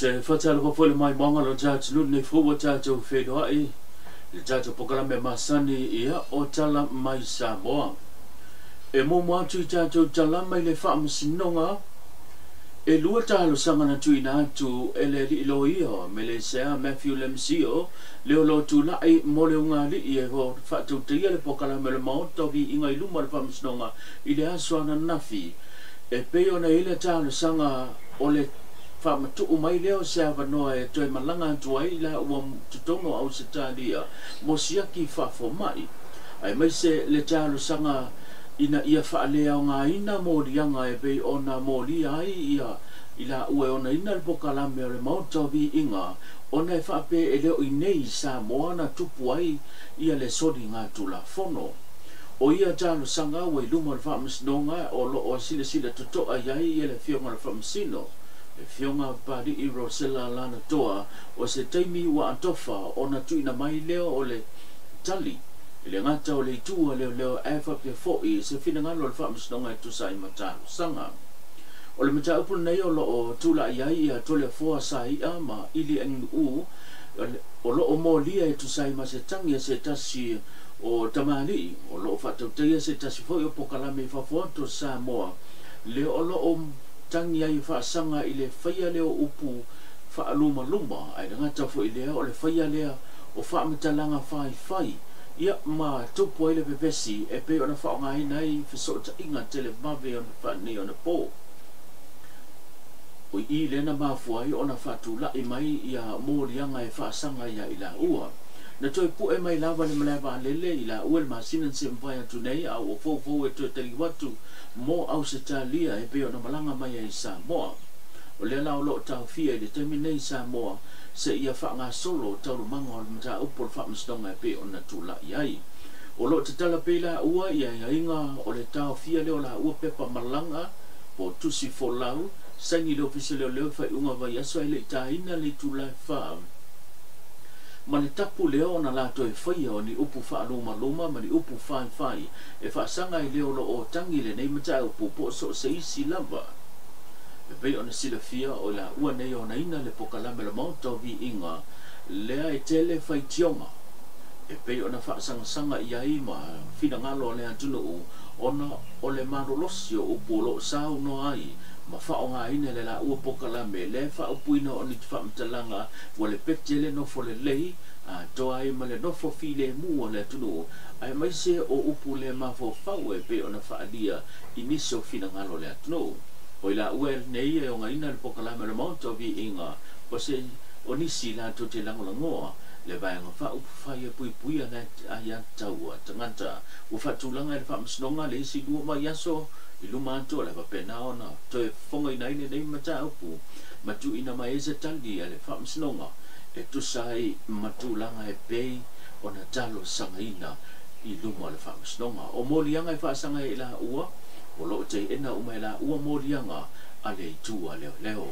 Te faatalofa foi le maimoaga lo tatou nei fou ua tatou feiloai le tatou polokalame masani ia o Tala Mai Samoa. E muamua atu i tatou tala mai le faamasinoga e lua talosaga na tuuina atu e le alii loia Meleisea Matthew Lemsio le o lo tula'i mo le ugali'i e faatautaia le polokalame o le Maota o Viiga i luma o le faamasinoga i le aso ananafi e pei ona i le talosaga o le faamatu'u mai lea o se avanoa e toe malaga atu ai la ua totonu o Ausetalia mo siaki faafoma'i aemaise le talosaga ina ia faaleaogaina moliaga e pei ona molia ai ia i laua e onaina le polokalame o le Maota o Viiga ona e faapea e le o i nei i Samoa na tupu ai ia le soliga tulafono. O ia talosaga ua i luma o le faamasinoga o loo silasila toto'a i ai ia le afioga o le faamasino le afioga Papali'i Rosella Lanatoa o se taimi ua atofa ona tuuina mai lea o le tali i le gata o le itu a leoleo ae faapea fo'i se finagalo o le faamasinoga e tusa ai ma talosaga. O le mataupu lenei o loo tula'i ai ia Toleafoa Sai'a ma Ili Aginuu o loo molia e tusa ai ma se tagi a se tasi o tamalii o loo faatautaia se tasi foi o polokalame i fafo atu o Samoa le o loo tagi ai faasaga i le faia lea o upu faalumaluma ae le gata foi lea o le faia lea o faamatalaga faifai ia ma tupu ai le vevesi e pei ona faaaogaina ai fesootaiga televave ona faanei ona po. O i lea na mafua ai ona faatula'i mai ia moliaga e faasaga ia i laua. Na toe pu'e mai lava le malae vaalele i laua le masina na se mafai atu nei a ua foufou e toe taliu atu mo Ausetalia e pei ona malaga mai ai i Samoa. O lea la o loo taofia i le taimi nei i Samoa seia faagasolo taualumaga o le mataupu o le faamasinoga e pei ona tula'i ai. O loo tatala pea i laua ia aiaiga o le taofia lea o laua pepa malaga po o tusi folau saini le ofisa leoleo i faaiuga vaiaso ae le i taina le itula e 4 ma le tapu lea ona latou e faia o ni upu faalumaluma ma ni upu faifai e faasaga i le o loo tagi lenei mataupu po o so o se isi lava. E pei ona silafia o laua nei onaina le polokalame o le Maota o Viiga lea e tele faitioga e pei ona faasagasaga i ai ma finagalo o le atunuu ona o le malolosi o upu o loo saunoa ai ma faaaogaina le laua polokalame lea e faaupuina o ni faamatalaga ua le pete le nofo lelei atoa ai ma le nofo filemu o le atunuu aemaise o upu le mafaufau e pei ona faaalia i nisi o finagalo o le atunuu. O i laua nei e ogaina le polokalame o le Maota o Viiga o se o nisi latou te lagolagoa le vaega faaupufai e puipuia le aiatatau a tagata. Ua faatulaga e le faamasinoga le isi 2 vaiaso i luma atu o le faapena ona toe fofogaina ai lenei mataupu ma tuuina mai ai se tali a le faamasinoga e tusa ai ma tulaga e pei ona talosagaina i luma o le faamasinoga. O moliaga e faasaga ai i laua o loo teena uma e laua moliaga a le itu a leoleo.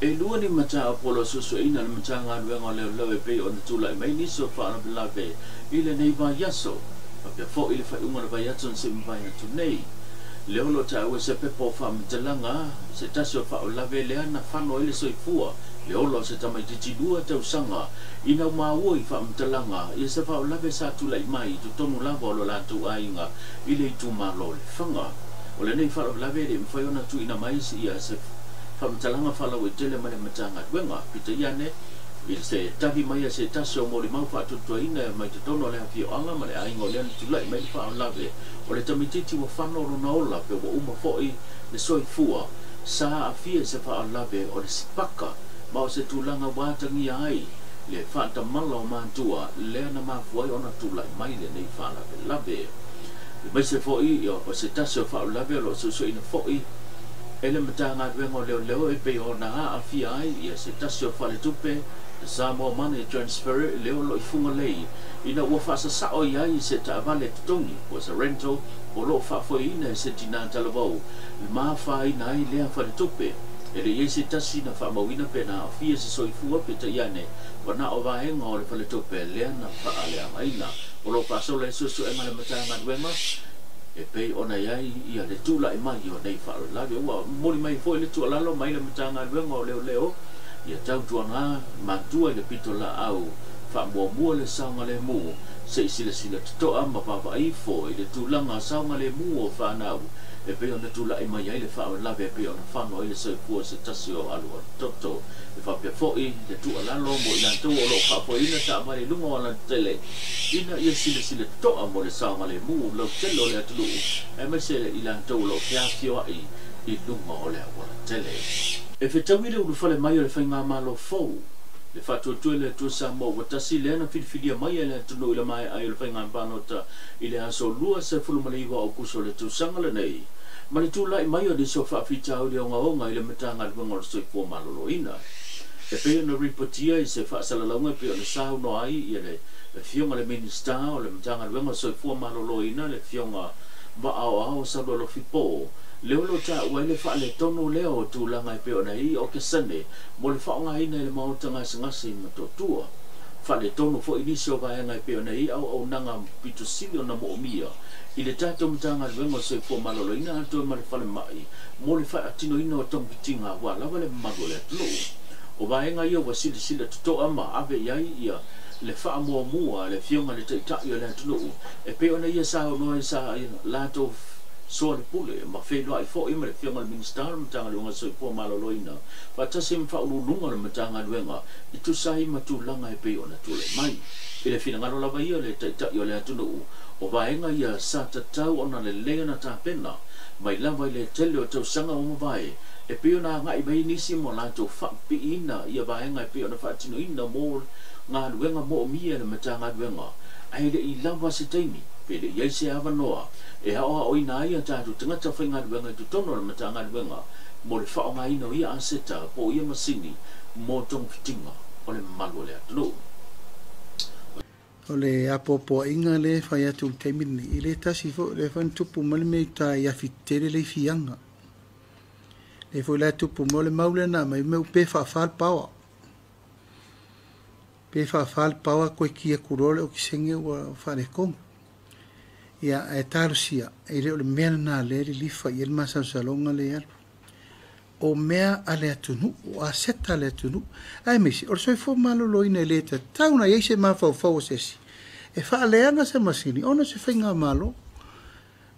E lua ni mataupu o lo suesueina le Matagaluega o Leoleo e pei ona tula'i mai nisi o faalavelave i lenei vaiaso faapea fo'i le faaiuga o le vaiaso na se mavae atu nei. Le o loo taua se pepa o faamatalaga se tasi o faalavelave lea na fano ai le soifua le ola o se tamaitiiti 2 tausaga ina maua i faamatalaga ia se faalavelave sa tula'i mai i totonu lava o lo latou aiga i le itumalo o Lefaga. O lenei faalavelave e le mafai ona tuuina mai ia se faamatalaga faalauaitele ma le Matagaluega peitai ane i se tali mai a se tasi o molimau faatuatuaina mai totonu o le afioaga ma le aiga o lea na tula'i mai le faalavelave o le tamaitiiti ua fano lona ola pe ua uma fo'i le soifua sa aafia i se faalavelave o le sipaka ma o se tulaga ua atagia ai le faatamala o matua lea na mafua ai ona tula'i mai lenei faalavelave. Aemaise fo'i o se tasi o faalavelave o loo suesueina fo'i e le Matagaluega o Leoleo e pei ona aafia ai ia se tasi o faletupe Samoa Money Transfer lea o loo i Fugalei ina ua faasasao i ai se taavale totogi po o se rental o loo faafoeina e se tinā talavou ma afaina ai lea faletupe. E le i ai se tasi na faamauina pe na aafia se soifua peitai ane ua na o vaega o le faletupe lea na faaleagaina. O loo faasola ai suesuega a le Matagaluega e pei ona i ai ia le tula'i mai o nei faalavelave. Ua momoli mai foi le tuualalo mai le Matagaluega o Leoleo Ia tautuana matua i le pitolaau faamuamua le saogalemu se'i silasila toto'a ma vaavaaifo i le tulaga saogalemu o fanau e pei ona tula'i mai ai le faalavelave e pei ona fano ai le soifua o se tasi o alualutoto. E faapea fo'i le tu'alalo mo i latou o lo'o faafoeina taavale i luga o alatetele ina ia silasila toto'a mo le saogalemu lautele o le atunu'u aemaise i latou o lo'o feafioa'i i luga o le aualatele. E fetaui le ulufale mai o le faigamalo fou le Faatuatua i le Atua Samoa ua Tasi lea na filifilia mai e le atunuu i le maea ai o le faiga palota i le aso 29 o Aokuso o le tausaga lenei, ma le tulai mai o nisi o faafitauli ogaoga i le Matagaluega o le Soifua Maloloina. E pei ona ripotia i se faasalalauga e pei ona saunoa ai ia le Afioga i le Minisita o le Matagaluega o le Soifua Maloloina, le Afioga Vaaoao Salualofi Po, lea o lo o taua ai le faaletonu lea o tulaga e pei ona i ai okesene mo le faaaogaina e le maota gasegase i Motootua. Faaletonu foi nisi o vaega e pei ona i ai auaunaga pito sili ona moomia i le tatou Matagaluega o le Soifua Maloloina atoa ma le falemai mo le faatinoina o togafitiga aua lava le mamalu o le atunuu. O vaega ia ua silasila totoa ma ave i ai ia le faamuamua a le Afioga i le Taitai o le atunuu e pei ona ia saunoa i sa latou soalepule ma feiloai foi ma le Afioga i le Minisita o le Matagaluega o le Soifua Maloloina faatasi ma faauluuluga o le Matagaluega e tusa ai ma tulaga e pei ona tulai mai. I le finagalo lava ia o le Taitai o le atunuu, o vaega ia sa tatau ona lelei ona tapena mai lava i le tele o tausaga ua mavae e pei ona agai mai ai nisi mo latou faapipiina ia vaega e pei ona faatinoina mo galuega moomia e le Matagaluega ae le i lava se taimi pe le i ai se avanoa e aoaoina ai a tatou tagata faigaluega i totonu o le Matagaluega mo le faaaogaina o ia aseta po o ia masini mo togafitiga o le mamalu o le atunuu. O le apoapoaiga lea e fai atu i le taimi lenei, e le tasi foi, o lea foi na tupu mai le mea i uta i afi tetele le ifiaga. Lea foi la e tupu mai, o le mau lea na aumai, mea pe faafa le power. Pe faafa le power koe ki atu loa le okesene ua faaletonu. Ia, ae talosia, e le o le mea lena lea e lilifa i ai le masalosaloga lea e alu. O mea a le atunuu, o aseta a le atunuu, aemaise o le soifua maloloina e le tatau ona i ai se mafaufau o se isi e faaleaga se masini ona o se faigamalo.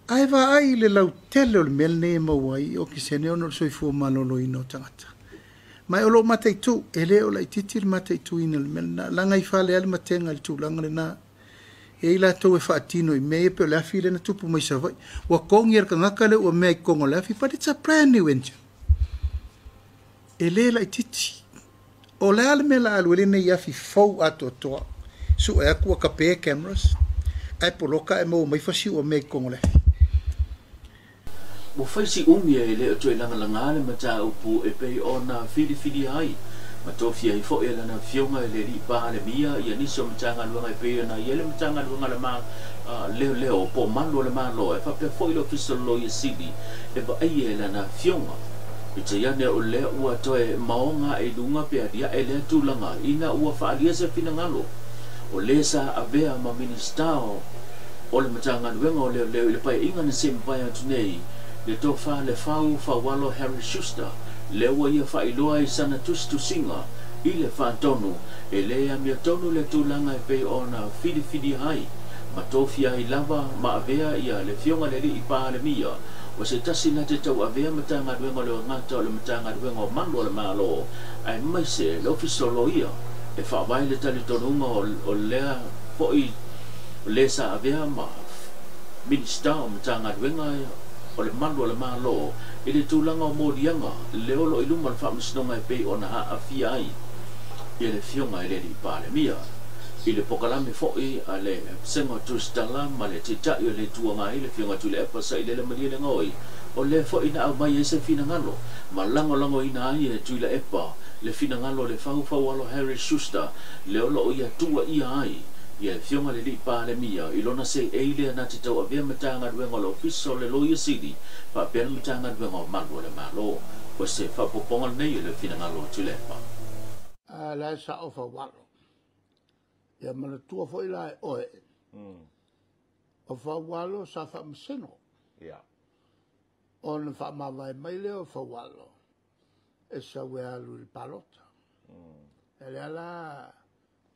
Ae vaai i le lautele o le mea lenei e maua ai i okesene ona o le soifua maloloina o tagata. Ma o lo o mataitu, e le o laitiiti le mataituina o le mea lena, leaga i fale lava le matega i le tulaga lena. E i ai latou e faatino i mea ia pei o le afi lea na tupu mai Savaii. Ua togi e le tagata lea ua mea i totonu o le afi, but it's a brand new engine. E le laitiiti. O le a le mea o le a alu ai lenei afi fou atoatoa, sue atu ua tape cameras, ae poloka ae maua mai fasiu ua mea i totonu o le afi. Ua fai si umi e le o toe lagalaga le mataupu e pei ona filifilia ai ma tofia ai foi e lana Afioga i le Alii Palemia ia nisi o Matagaluega e pei ona i ai le Matagaluega a le Leoleo po o Malu o le Malo e faapea foi le Ofisa o le Loia Sili e vaaia e lana Afioga. Peitai ane o lea ua toe maoga ae i luga pe aliae lea tulaga ina ua faaalia se finagalo o le sa avea ma Minisita o le Matagaluega o Leoleo i le Paeaiga na se i mavae atu nei, le Tofa Lefau Faualo Harry Schuster, lea ua ia faailoa ai sana tusitusiga i le faatonu e le amiotonu le tulaga e pei ona filifilia ai ma tofia ai lava ma avea ia le Afioga i le Alii Palemia o se tasi na te tauavea Matagaluega o le Ogata o le Matagaluega o Malu o le Malo aemaise le Ofisa o Loia e faavae le talitonuga o lea foi o le sa avea ma Minisita o Matagaluega o le Malu o le Malo i le tulaga o moliaga lea o lo o i luma o le Faamasinoga e pei ona aafia ai ia le Afioga i le Alii Palemia. I le pokalame foi a le Vasega o Tusitala ma le Taitai o le Itu Agai, le Afioga Tuilaepa Sailele Malielegaoi, o lea foi na aumai ai se finagalo ma lagolagoina ai e Tuilaepa le finagalo o le faufaualo Harry Schuster lea o lo o ia tuuaia ai ia le Afioga i le Alii Palemia i lona seei lea na te tauavea Matagaluega o le Ofisa o le Loia Sili faapea le Matagaluega o Malu o le Malo. O se faaopoopoga lenei o le finagalo o Tuilaepa. A la e sao Faualo. Ia manatua foi la e oe, o Faualo sa faamasino. Ona faamavae mai lea o Faualo e sau e alu i le palota. E le ala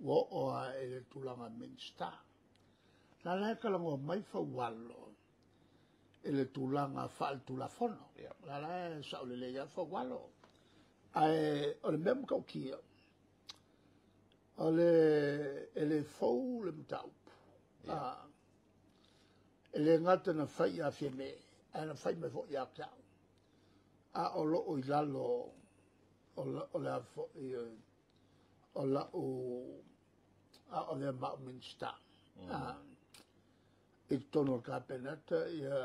ua oo a i le tulaga Minista. La la e kalagoa mai Faualo i le tulaga faaletulafono. La la e saolelei lava Faualo. Ae o le mea matautia, o le e le fou le mataupu. E le gata na fai ia Fiame, ae na fai mai foi ia te au. A o loo i lalo o le a foi o lau a o le mau Minista. I totonu o le Kapeneta ia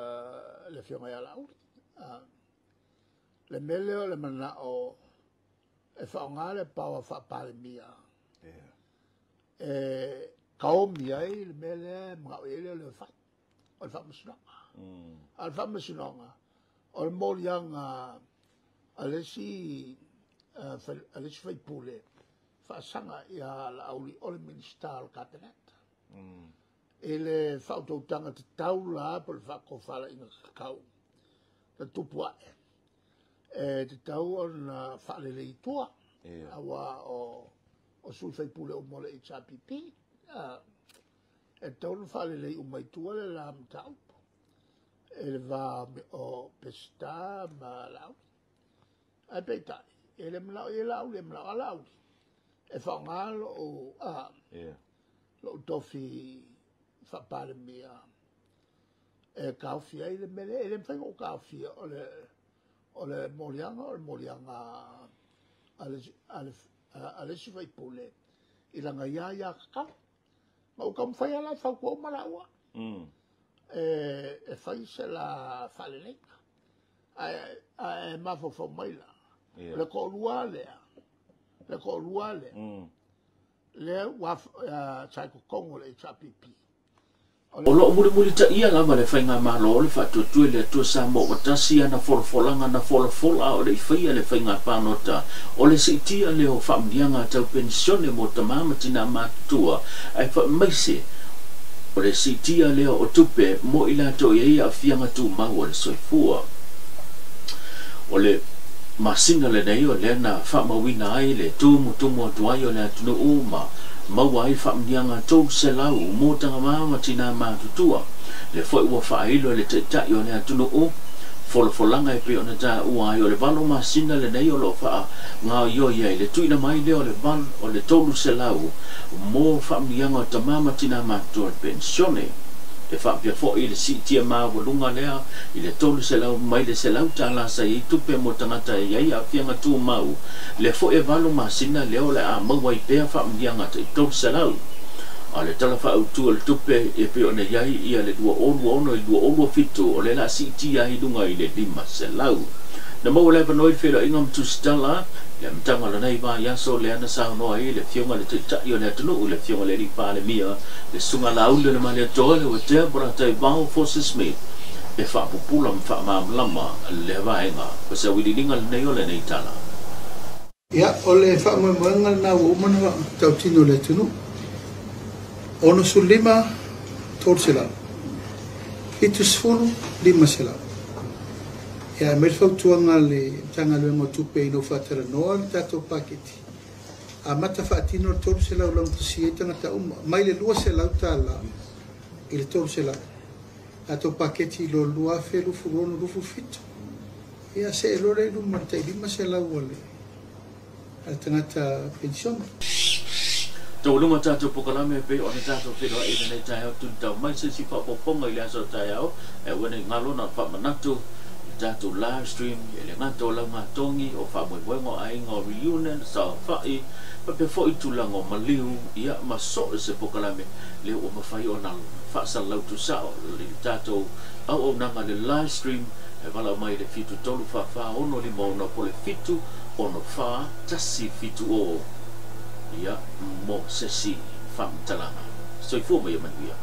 le afioga ia Laauli. Le mea lea o le manao e faaaoga le power faa-Palemia. E kaomi ai le mea lea e manao i ai le le fai. O le faamasinoga. A o le faamasinoga, o le moliaga a le isi faipule faasaga ia Laauli o le Minista o le Kapeneta. I le faautautaga tatau la po o le faatofalaiga tatau na tupu ae. E tatau ona faalelei i tua. Aua o sui faipule uma o le HRPP. E tatau ona faalelei uma i tua le la mataupu. E le va o Peseta ma Laauli. Ae peitai, e le manao i Laauli, e manao a Laauli. E faaaoga lou tofi faapalemia e kaofi ai le mea lea. E le mafai ona ou kaofia o le moliaga o le moliaga a le isi faipule i lana ia tatau. Ma ua taumafai lava la e fautua uma laua. E fai se la faaleleiga. Ae mafaufau mai la. Le toalua lea. Le toalua lea. Lea ua sa i totonu o le HRPP. O loo mulimulitaia lava le faigamalo le faatuatua i le Atua Samoa ua tasi ana folafolaga na folafola o le i faia le faiga palota o le siitia lea o faamanuiaga tau penisione mo tamā ma tinā matutua ae faamaise o le siitia lea o tupe mo i latou i ai aafiaga tumau o le soifua. O le masina lenei o lea na faamauina ai le tumutumu atu ai o le atunuu ma maua ai faamanuiaga 300 mo tagamā ma tinā matutua. Le foi ua faailo e le taitai o le atunuu folafolaga e pei ona taua ai o le 8 masina lenei o loo faagaoioi ai le tuuina mai lea o le o le 300 mo faamanuiaga o tamā ma tinā matutua o le penisione. E faapea foi le siitia maualuga lea i le 300 mai le 100 tala sa iai tupe mo tagata e iai aafiaga tumau. Le foi e 8 masina lea o le a maua ai pea faamanuiaga tai 300. A o le tala faaautu o le tupe e pei ona iai ia le 2026 i le 2027 o le la siitia ai i luga i le 500. Na maua le avanoa i le feiloaiga ma Tusitala le amataga o lenei vaiaso lea na saunoa ai le afioga i le Taitai o le atunuu, le afioga i le Alii Palemia, le Susuga Laauli o le Malietoa, le Uetea Poratai Vao Forces Smith, e faapupula ma faamalamalama lea vaega. O se auiliiliga lenei o lenei tala. Ia, o le faamoemoega lena ua uma ona tautino i le atunuu. 65, 300. 70, 500. Ia, e mai le fautuaga a le Matagaluega o Tupe ina ua faatalanoa le tatou paketi. Amata faatino le 300 laugatasia ai tagata uma, mai le 200 tala i le 300. Tatou paketi i lo 2026-27. Ia, se e loa le i luma le tai 500 a le tagata penisione. Taualuga tatou pokalame e pei ona tatou feiloai i lenei taeao tulitau mai se isi faaopoopoga i le aso o taeao e aua nei galo na o le faamanatu i le tatou live stream e le gata o laugatogi o faamoemoega o aiga o reunion saofai faapea foi tulaga o maliu ia ma so o se pokalame lea ua mafai ona faasalalau tusao i le tatou auaunaga le live stream e valaau mai i le 73 44 6 5 6 po o le 7 6 4 1 7 0 ia mo se isi faamatalaga. Soifua ma ia manuia.